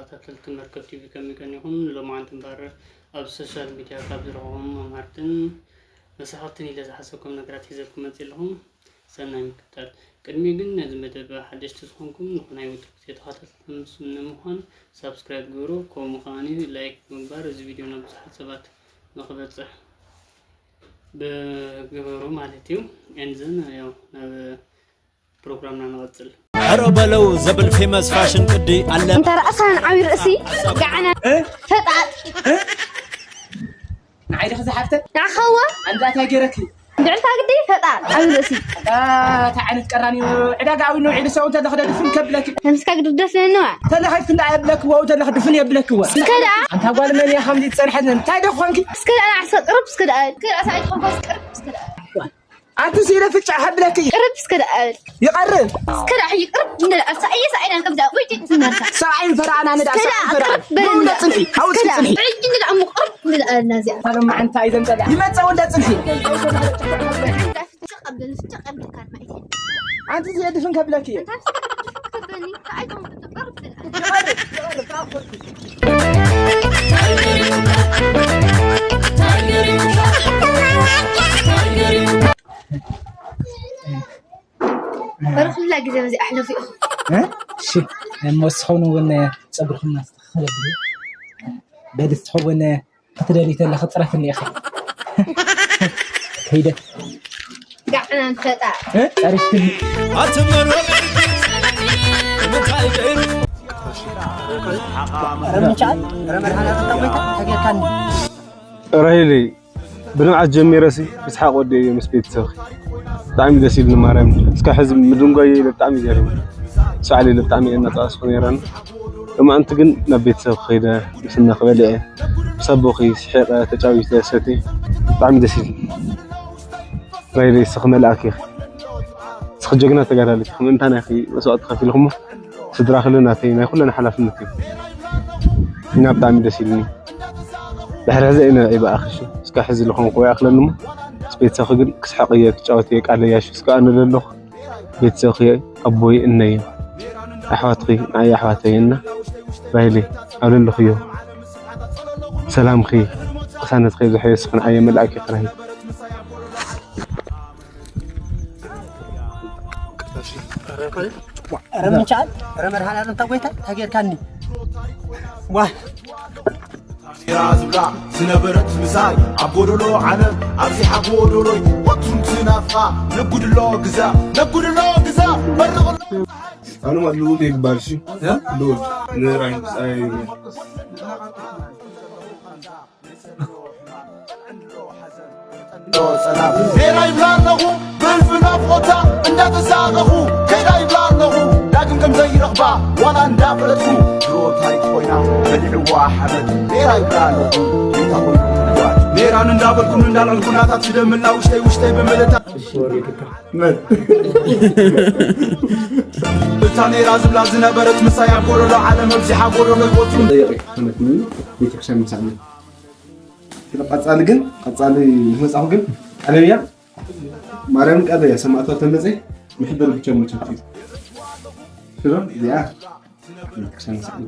ተኸታተልቲ መርከብ ቲቪ ከመይ ቀኒኹም? ሎማዓንቲ እምበር ኣብ ሶሻል ሚድያ ካብ ዝረኸቦም መምሃርትን መሳኸርትን ኢለ ዝሓሰብኩም ነገራት ሒዘልኩም መፂእ ኣለኹ። ሰናይ ምክትታል። ቅድሚ ግን ነዚ መደብ ሓደሽቲ ዝኾንኩም ንኹናይ ውድብ ተኸታተልቲ ምስ ንምዃን ሳብስክራይብ ግበሩ፣ ከምኡ ከዓኒ ላይክ ብምግባር እዚ ቪድዮ ናብ ብዙሓት ሰባት ንኽበፅሕ ብግበሩ ማለት እዩ። And then ያው ናብ ፕሮግራምና ንቐፅል። ኧረ በለው ዘብል ፌመስ ፋሽን ቅዲ ኣለ። እንተ ራእሳን ዓብዪ ርእሲ ጋዕና ፈጣጥ ንዓይ ዲኺ ዝሓፍተ ንዓኻዋ ኣንዳታይ ገይረኪ ድዕልታ ግዲ ፈጣጥ ዓብዪ ርእሲ እንታይ ዓይነት ቀራኒ ዕዳጋ ኣዊ ንውዒሉ ሰው እንተለኺ ደድፍን ከብለኪ ከምስካ ግዲ ደስንዋ ተለኺ ፍንዳ የብለክዎ ተለኺ ድፍን የብለክዎ እስከ ደኣ ኣንታ ጓል መን እያ ከምዚ ትፀንሐ እንታይ ዶ ክኾንኪ እስከ ደኣ ንዓሰ ቅርብ እስከ ደኣ እስከ ደኣ ሳይት ኮንፈስ ቅርብ እስከ ደኣ ኣንቲ ስኢለ ፍጫ ከብለኪ ቅርብ እስከ ደኣ ይቐርብ እስከ ደኣ ይቅርብ እንደ ኣሳ እየ ሳይዳን ከምዛ ወይ ትናርካ ሰብኣይን ፈርዓና ንዳ እስከ ደኣ ሰብኣይን ፈርዓና ቅርብ በለና ወንደ ፅንሒ ሃውሲ እስከ ደኣ ፅንሒ ዕጅ እንደ ኣሙ ቅርብ እንደ ኣልና እዚኣ ታሎም መዓንታ እዩ ዘምፀላ ይመፀ ወንደ ፅንሒ ፍጭቅ ኣብለኒ ፍጭቅ ኣብልካ ማይት ኣንቲ ስኢለ ድፍን ከብለኪ እየ ከበኒ ኣይቶም ቅርብ በርኩላ ግዜ በዚ ኣሕለፉ ኢኹም እሺ እሞ እስኸውን እውን ፀጉርኩም እናስተኻኸለ በሊ ትኸውን ክትደሊ ተለኺ ፅረትኒ ኢኺ ከይደ ጋዕና ንፈጣ ፀሪፍትኒ ኣትመሮ እንታይ ገይሩ ረምንጫል ረመርሃና ተጠቆይታ ተጌርካኒ ራሄለይ ብንብዓት ጀሚረሲ ብስሓቕ ወዲኤዮ ምስ ቤተሰብኺ ብጣዕሚ ደስ ኢሉኒ ማርያም እስካብ ሕዚ ምድንጓየ ኢለ ብጣዕሚ ገሪሙ ሰዓል ኢለ ብጣዕሚ እየ እናጠቐስኩ ነይረን ሎማዓንቲ ግን ናብ ቤተሰብ ከይደ ምስ እናኽ በሊዐ ምስ ኣቦኺ ስሒቐ ተጫዊተ ሰትየ ብጣዕሚ ደስ ኢሉ ራይለይ እስኺ መልኣክ ኢኺ እስኺ ጀግና ተጋዳሊት ኢኺ ምእንታና ኢኺ መስዋእቲ ከፊልኩሞ ስድራኺ ለ ናተይ ናይ ኩለን ሓላፍነት እዩ ኢና ብጣዕሚ ደስ ኢሉኒ ድሕሪ ሕዚ እየ ነዒ ብኣኺ እሺ እስካብ ሕዚ ዝኾንኩዎ ይኣኽለኒ እሞ ምስ ቤተሰብኺ ግን ክስሕቕ እየ ክጫወት እየ ቃለይ እያ እሺ እስካብ ኣነ ለለኹ ቤተሰብኺ ኣቦይ እነይ እዮም ኣሕዋትኺ ንዓይ ኣሕዋተይ እና ራሂለይ ኣብ ለለኽዮ ሰላምኺ ቅሳነትኺ የብዝሖ የስፍን ኣየ መልኣክ ይኽራይ ረምንጫል ረመርሃናን እንታ ጎይታ ተጌርካኒ ዋ ራ ዝብላ ዝነበረት ምሳይ ኣብ ጎደሎ ዓለም ኣብዚሓ ጎደሎይ ወትሩ ትናፍቓ ነጉድሎ ግዛ ነጉድሎ ግዛ በርቕ ኣነ ማለት ልኡል ይባል ሲ ልኡል ንራይ ፀይ ሜራ ይብላ ኣለኹ ብህልፊ ናፍቖታ እንዳተሳቐኹ ከይዳ ይብላ ኣለኹ ዳግም ከም ዘይረኽባ ዋላ እንዳፈለጥኩ ድሮ ታሪክ ኮይና በሊዕዋ ሓመድ ሜራ ይብላ ኣለኹ ጌታ ኮይኑ ሜራን እንዳበልኩን እንዳልዕልኩ ናታ ትደምና ውሽተይ ውሽተይ ብምልታ መን እታ ሜራ ዝብላ ዝነበረት ምሳይ ኣብ ጎደሎ ዓለም ኣብዚሓ ጎደሎ ይወትሩ ጠየቂ ማለት ነው ቤተክርስቲያን መሳለ ቀጻሊ ግን ቀጻሊ ዝመጻሁ ግን ቀለብያ ማርያም ቀለብያ ሰማዕቷ ተመጸ ምሕበር ብቻ መቸት ሽሮ ያ ቤተክርስቲያን መሳለ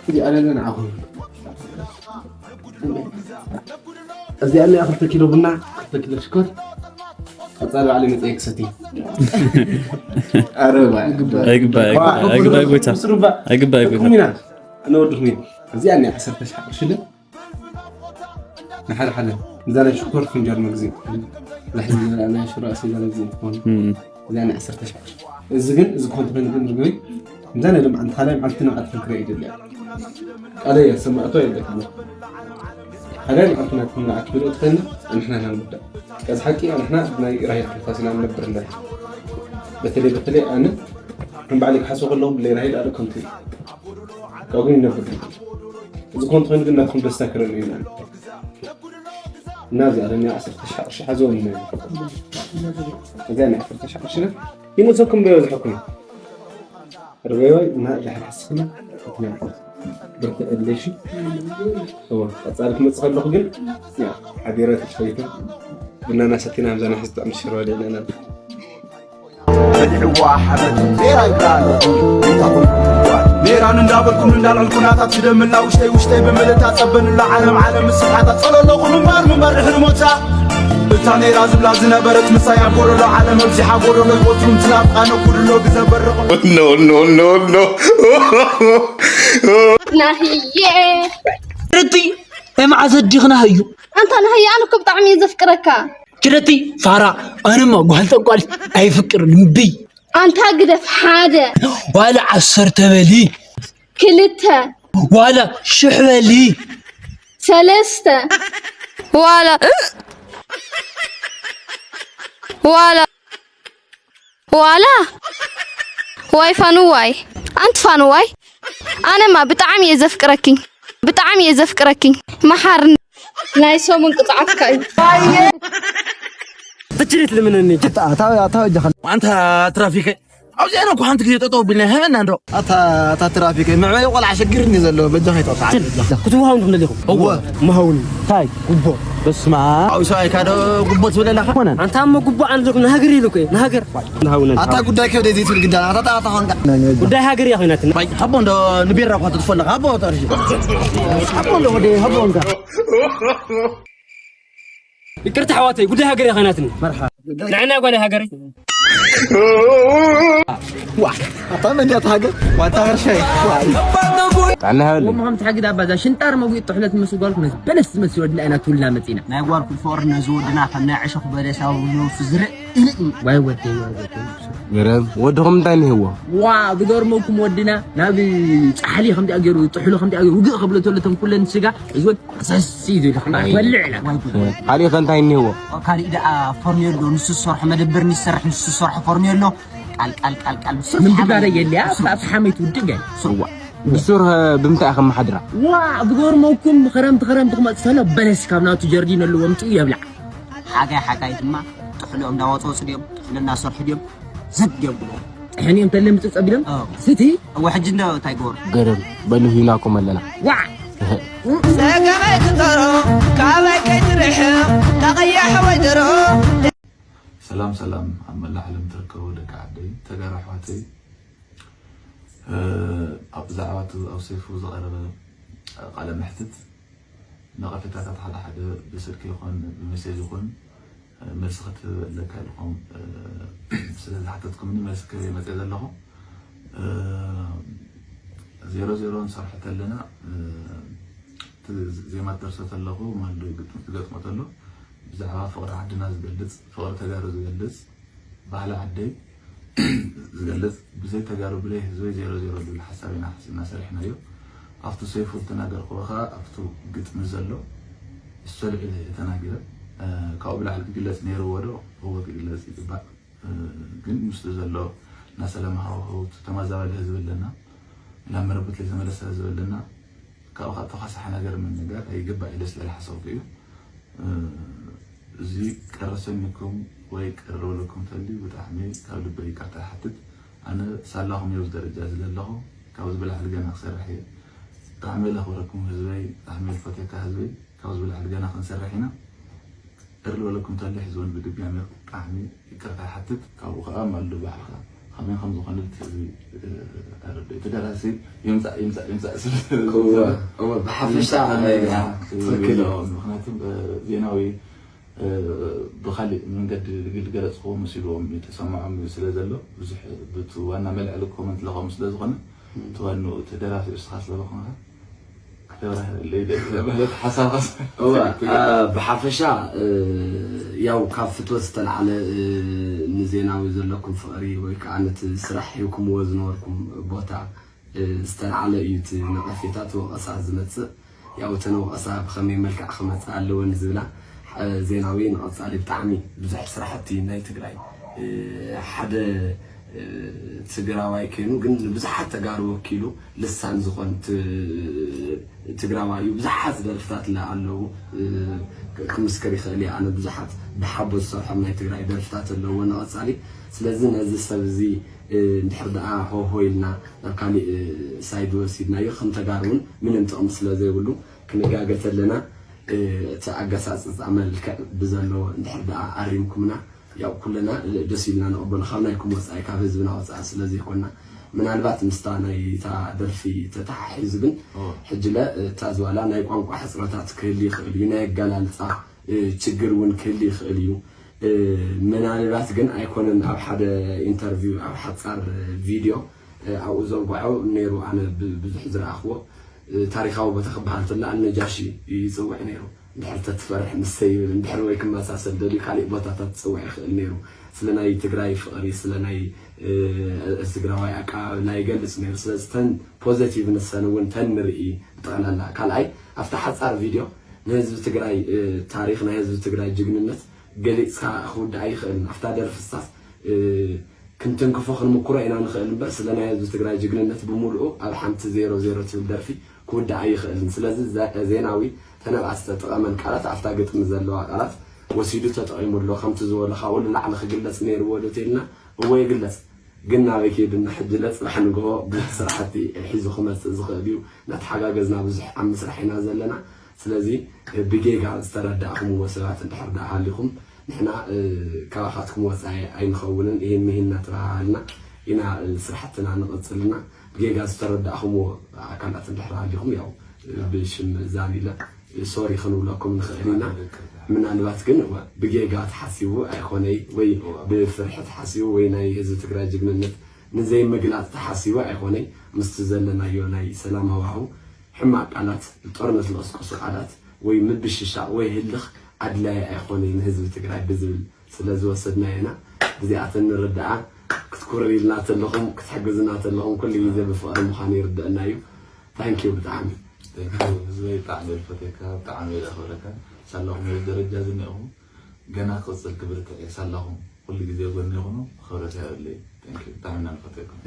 እዚኣ ለለ ንዓኹም እዚኣ ለያ ክልተ ኪሎ ቡና ክልተ ኪሎ ሽኮር ቀጻሊ ባዕለይ መጸየ ክሰቲ ኣረ ኣይግባእ ኣይግባእ ጎይታ ኣይግባእ ጎይታ ኩሚና ነወድኹም እዚኣ ናይ ዓሰርተ ሺሕ ቅርሺ ለ ንሓደ ሓደ እዛ ናይ ሽኮር ፍንጃል መግዚ ዛሕዚ ዝበላ ናይ ሽሮ ኣስቤዛ መግዚ እንትኾን እዚኣ ናይ ዓሰርተ ሺሕ ቅርሺ እዚ ግን እዚ ኮንትመንት ግን ርግበይ እዛ ናይ ልምዓት ካልኣይ መዓልቲ ንብዓት ክንክረ ይደልያ ካልኣይ ሰማዕቶ የለኩም ካልኣይ መዓልቲ ናትኩም ንዓት ብልኦ ትኸኒ ንሕና ኢና ንጉዳእ እዚ ሓቂ ንሕና ናይ ራሄል ክንፋስ ኢና ንነብር ኣለና በተለይ በተለይ ኣነ ከም ባዕለይ ክሓስቦ ከለኹ ብለይ ራሄል ኣለ ከምቲ ካብኡ ይነብር እዚ ኮንትመንት ግን ናትኩም ደስታ ክረን ኢና እና እዚኣ ለኒ ዓሰርተ ሺሕ ቅርሺ ሓዘወኒ እዚኣ ናይ ዓሰርተ ሺሕ ቅርሺ ይመሰኩም ዶ ዝበዝሐኩም ርበይዋይ እና ድሕር ሓስኽና ክትነብር ብርትዕ እለሽ እወ ቀፃሊ ክመፅእ ከለኹ ግን ሓቢረ ተሽፈይተ ቡናና ሰቲና ምዛና ሕዚ ጥዕሚ ሽሮ ሊዕና ነበር በሊዕዋ ሓመድ ሜራ ይብላ ኣለኹ ጌታ ኮይኑ ኔራን እንዳበልኩን እንዳልዕልኩን ኣታት ክደምላ ውሽተይ ውሽተይ ብምልታ ጸበንላ ዓለም ዓለም ምስሓታ ጸለለኹ ምንባር ምንባር ድሕሪ ሞታ እታ ኔራ ዝብላ ዝነበረት ምሳይ ኣብ ጎደሎ ዓለም ኣብዚሓ ጎደሎ ይወትሩን ትናፍቃነ ኩድሎ ግዘበርቕ No, no, no, no. ናህዬ ርቲ መዓዘ ዲኽና ህዩ ኣንታ ናህዬ ኣነ እኮ ብጣዕሚ እየ ዘፍቅረካ ኪደቲ ፋራ ኣነማ ጓል ጠንቋል ኣይፍቅርን እምቢ ኣንታ ግደፍ ሓደ ዋላ ዓሰርተ በሊ ክልተ ዋላ ሽሕ በሊ ሰለስተ ዋላ ዋላ ዋላ ዋይ ፋኑዋይ ኣንቲ ፋኑዋይ ኣነማ ብጣዕሚ እየ ዘፍቅረኪ ብጣዕሚ እየ ዘፍቅረኪ መሓርኒ ናይ ሰሙን ቅፅዓትካ እዩ ትችሪት ልምንኒ ኣታ ኣታ ወጃኻ ኣንታ ትራፊከ ኣብዚኣ እኮ ሓንቲ ግዜ ጠጠው ቢልና ሃበና እንዶ ኣታ ኣታ ትራፊክ ምዕባይ ቆልዓ ሽግርኒ ዘሎ በጃኻ ይጠጣ ክትውሃው እንድኹም ደሊኹም እወ መሃውኒ እንታይ ጉቦ በስማ ኣብ ሰብኣይካ ዶ ጉቦ ትብለላኻ ኮነን ኣንታ እሞ ጉቦ ኣነ ዘለኩም ንሃገር ኢሉ እኮ እዩ ንሃገር ንሃውነ ኣታ ጉዳይ ከብደ ዘይትብል ግዳ ኣታ ኣታ ኾንካ ጉዳይ ሃገር እያ ኮይናትና ባይ ሃቦ እንዶ ንቤራ እኳ ትጥፎ ኣለኻ ሃቦ ጠርሽ ሃቦ እንዶ ወደ ሃቦ እንካ ይቅርታ ኣሕዋተይ ጉዳይ ሃገር እያ ኮይናትኒ መርሓ ንዕና ጓል ሃገር ዋ ኣታ መን እያ እታ ሃገር ዋታ ሕርሻይ ጥዕና ሃበለይ ወምሃም ትሓግድ ኣባዛ ሽንጣር መጉጥ ጥሕለት መስጓል ኩነስ በለስ ዝመስል ወድና ኢና ትውልና መጺና ናይ ጓል ኩልፎር ነዚ ወድና ከም ናይ ዕሾኽ በለስ ኣብ ነብሱ ዝርእ ኢልጥ ዋይ ወደይ ዋይ ወደይ ገረም ወድኹም እንታይ ንህዎ ዋ ዝገርመኩም ወድና ናብ ጻሕሊ ከምቲ ኣገሩ ጥሕሉ ከምቲ ኣገሩ ውግእ ከብሎ ተሎ ተንኩለን ስጋ እዚ ወድ ሰሲ ዝብል በልዕ ኢላ ካሊእ ከ እንታይ እኒህዎ ካሊእ ደኣ ፎርኔሎ ንሱ ዝሰርሖ መደበር ንሰርሕ ንሱ ዝሰርሖ ፎርኔሎ ቃል ቃል ቃል ቃል ምንድጋ ደ የለ ኣብ ሓመይት ውድብ ገለ ብሱር ብምንታይ ኢኸም መሓድራ ዋ ዝገርመኩም ክረምቲ ክረምቲ ክመፅእ ከሎ በለስ ካብ ናቱ ጀርዲን ኣለዎ ምፅኡ የብላዕ ሓጋይ ሓጋይ ድማ ጥሕሎም እንዳወፀ ወፅ ድዮም ጥሕሎ እናሰርሑ ድዮም ዘግ የብሎ ጥሕን እዮም ተለ ምፅእ ፀቢሎም ስቲ እወ ሕጂ እንደ እንታይ ገበሩ ገረም በሉ ሂብናኩም ኣለና ዋዕ ጸገመይ ክንተሮ ካባይ ከይትርሕቕ ተቐያሕ ወይዘሮ ሰላም ሰላም ኣብ መላእ ዓለም ትርከቡ ደቂ ዓደይ ተጋሩ ኣሕዋተይ ብዛዕባ እቲ ኣብ ሰይፉ ዝቐረበ ቃለ መሕትት ነቐፌታታት ሓደ ሓደ ብስልኪ ይኹን ብሜሴጅ ይኹን መልሲ ክትህብ ኣለካ ኢልኩም ስለ ዝሓተትኩምኒ መልሲ ክህብ እየ መፅየ ዘለኹ ዜሮ ዜሮ ንሰርሖ ተለና ዜማ ትደርሶ ተለኹ ማልዶ ግጥሚ ትገጥሞ ተሎ ብዛዕባ ፍቕሪ ዓድና ዝገልፅ ፍቕሪ ተጋሩ ዝገልፅ ባህሊ ዓደይ ዝገልፅ ብዘይ ተጋሩ ብዘይ ህዝበይ ዜሮ ዜሮ ዝብል ሓሳብ ኢና ሓሲብና ሰሪሕናዮ ኣብቲ ሰይፉ ዝተናገርክዎ ከዓ ኣብቲ ግጥሚ ዘሎ እሱ ልዕሊ ተናጊረ ካብኡ ብላዕሊ ክግለፅ ነይርዎ ዶ እወ ክግለፅ ይግባእ ግን ምስቲ ዘሎ ናይ ሰላም ሃዋህው ተመዛባሊ ህዝቢ ኣለና ናብ መረበት ዘይተመለሰ ህዝቢ ኣለና ካብኡ ከዓ ተኻሳሒ ነገር ምንጋር ኣይግባእ ኢለ ስለ ዝሓሰብኩ እዩ እዚ ቅር ሰሚኩም ወይ ቅር ዝበለኩም ተልዩ ብጣዕሚ ካብ ልበይ ይቅርታ ይሓትት ኣነ ሳላኹም እየ ኣብዚ ደረጃ እዚ ዘለኹ ካብዚ ብላዕሊ ገና ክሰርሕ እየ ብጣዕሚ ለኽብረኩም ህዝበይ ብጣዕሚ ልፈትየካ ህዝበይ ካብዚ ብላዕሊ ገና ክንሰርሕ ኢና ቅር ዝበለኩም ተልዩ ሕዚ እውን ብድጋሚ ብጣዕሚ ይቅርታ ይሓትት ካብኡ ከዓ ማሉ ባዕልካ ከመይ ከም ዝኾነ እቲ ህዝቢ ኣረድኦ እቲ ደራሲ ይምፃእ ይምፃእ ይምፃእ ስለ እወ ብሓፈሻ ትኽክል ምክንያቱ ዜናዊ ብካሊእ መንገዲ ግልገለፅክዎ መሲልዎም ተሰምዖም ስለ ዘሎ ብዙሕ ብቲ ዋና መልዕሊ ኮመንት ለኸሙ ስለ ዝኾነ እቲ ዋንኡ እቲ ደራሲ እስኻ ስለ ዝኾንካ ክትብራህረለይ ደሊ ማለት ሓሳብካ እወ ብሓፈሻ ያው ካብ ፍትወት ዝተላዕለ ንዜናዊ ዘለኩም ፍቕሪ ወይ ከዓ ነቲ ስራሕ ሂብኩምዎ ዝነበርኩም ቦታ ዝተላዕለ እዩ እቲ ነቐፌታ እቲ ወቐሳ ዝመፅእ ያው እቲ ነወቐሳ ብኸመይ መልክዕ ክመፅእ ኣለዎ ንዝብላ ዜናዊ ንቐፃሊ ብጣዕሚ ብዙሕ ስራሕቲ ናይ ትግራይ ሓደ ትግራዋይ ኮይኑ ግን ንብዙሓት ተጋሩ ወኪሉ ልሳን ዝኾን ትግራዋይ እዩ ብዙሓት ደርፍታት ላ ኣለዉ ክምስክር ይኽእል እየ ኣነ ብዙሓት ብሓቦ ዝሰርሖም ናይ ትግራይ ደርፍታት ኣለዎ ንቐፃሊ ስለዚ ነዚ ሰብ እዚ እንድሕር ደኣ ሆሆ ኢልና ናብ ካሊእ ሳይድ ወሲድናዮ ከም ተጋሩ እውን ምንም ጥቕሚ ስለ ዘይብሉ ክንጋገ ተለና እቲ ኣገሳፅፃ መልክዕ ብዘለዎ እንድሕር ደኣ ኣሪምኩምና ያው ኩልና ደስ ኢልና ንቕበሎ ካብ ናይኩም ወፃኢ ካብ ህዝብና ወፃኢ ስለ ዘይኮና ምናልባት ምስታ ናይ እታ ደርፊ ተተሓሒዙ ግን ሕጂ ለ እታ ዝባላ ናይ ቋንቋ ሕፅረታት ክህል ይኽእል እዩ፣ ናይ ኣገላልፃ ችግር እውን ክህል ይኽእል እዩ። ምናልባት ግን ኣይኮነን ኣብ ሓደ ኢንተርቪው ኣብ ሓፃር ቪድዮ ኣብኡ ዘውግዖ ነይሩ። ኣነ ብዙሕ ዝረኣኽዎ ታሪካዊ ቦታ ክበሃል ተላ ኣልነጃሺ ይፅውዕ ነይሩ። እንድሕር ተትፈርሕ ምሰ ይብል እንድሕር ወይ ክመሳሰል ደልዩ ካሊእ ቦታታት ዝፅውዕ ይኽእል ነይሩ። ስለ ናይ ትግራይ ፍቕሪ ስለ ናይ ትግራዋይ ኣቀባብላ ይገልፅ ነይሩ። ስለዚ ተን ፖዘቲቭ ንሰን እውን ተን ንርኢ ብጠቕላላ ካልኣይ ኣብታ ሓፃር ቪድዮ ንህዝቢ ትግራይ ታሪኽ ናይ ህዝቢ ትግራይ ጅግንነት ገሊፅካ ክውዳእ ኣይኽእልን። ኣብታ ደርፍስታት ክንትንክፎ ክንምክሮ ኢና ንኽእል እምበር ስለ ናይ ህዝቢ ትግራይ ጅግንነት ብምሉኡ ኣብ ሓንቲ ዜሮ ዜሮ ትብል ደርፊ ክውዳእ ኣይኽእልን። ስለዚ ዜናዊ ተነብኣስ ዝተጠቐመን ቃላት ኣብታ ግጥሚ ዘለዋ ቃላት ወሲዱ ተጠቒሙ ኣሎ። ከምቲ ዝበሎ ካብኡ ንላዕሊ ክግለፅ ነይርዎ ዶ ተልና እዎ ይግለፅ። ግን ናበይ ከይድና ሕጂ ለፅባሕ ንግሆ ብዙሕ ስራሕቲ ሒዙ ክመፅእ ዝኽእል እዩ። እናተሓጋገዝና ብዙሕ ኣብ ምስራሕ ኢና ዘለና። ስለዚ ብጌጋ ዝተረዳእኹምዎ ሰባት እንድሕር ደኣ ሃሊኹም ንሕና ካባኻትኩም ወፃኢ ኣይንኸውንን። ይህን ምሂን እናተባሃልና ኢና ስራሕትና ንቕፅልና። ብጌጋ ዝተረዳእኹምዎ ኣካላት እንድሕር ሃሊኹም ያው ብሽም ዛን ኢለ ሶሪ ክንብለኩም ንኽእል ኢና። ምናልባት ግን ብጌጋ ተሓሲቡ ኣይኮነይ ወይ ብፍርሒ ተሓሲቡ ወይ ናይ ህዝቢ ትግራይ ጅግንነት ንዘይምግላፅ ተሓሲቡ ኣይኮነይ። ምስቲ ዘለናዮ ናይ ሰላም ሃዋሁ ሕማቕ ቃላት፣ ጦርነት ዝቐስቀሱ ቃላት ወይ ምብሽሻቕ ወይ ህልኽ ኣድላይ ኣይኮነይ ንህዝቢ ትግራይ ብዝብል ስለ ዝወሰድናዮ ኢና። እዚኣተን ንርድኣ ክትኩርር ኢልና ተለኹም ክትሕግዝና ተለኹም ኩሉ ግዜ ብፍቕሪ ምዃኑ ይርደአና እዩ። ታንኪዩ ብጣዕሚ። ህዝበይ ብጣዕሚ እየ ዝፈትየካ ብጣዕሚ እየ ዘኽብረካ። ሳላኹም እዚ ደረጃ እዚ እኒኦኹም ገና ክቕፅል ክብርትዕ እየ ሳላኹም ኩሉ ግዜ ጎኒ ይኹኑ። ክብረት ይሃበለይ። ብጣዕሚ ኢና ንፈትየኩም።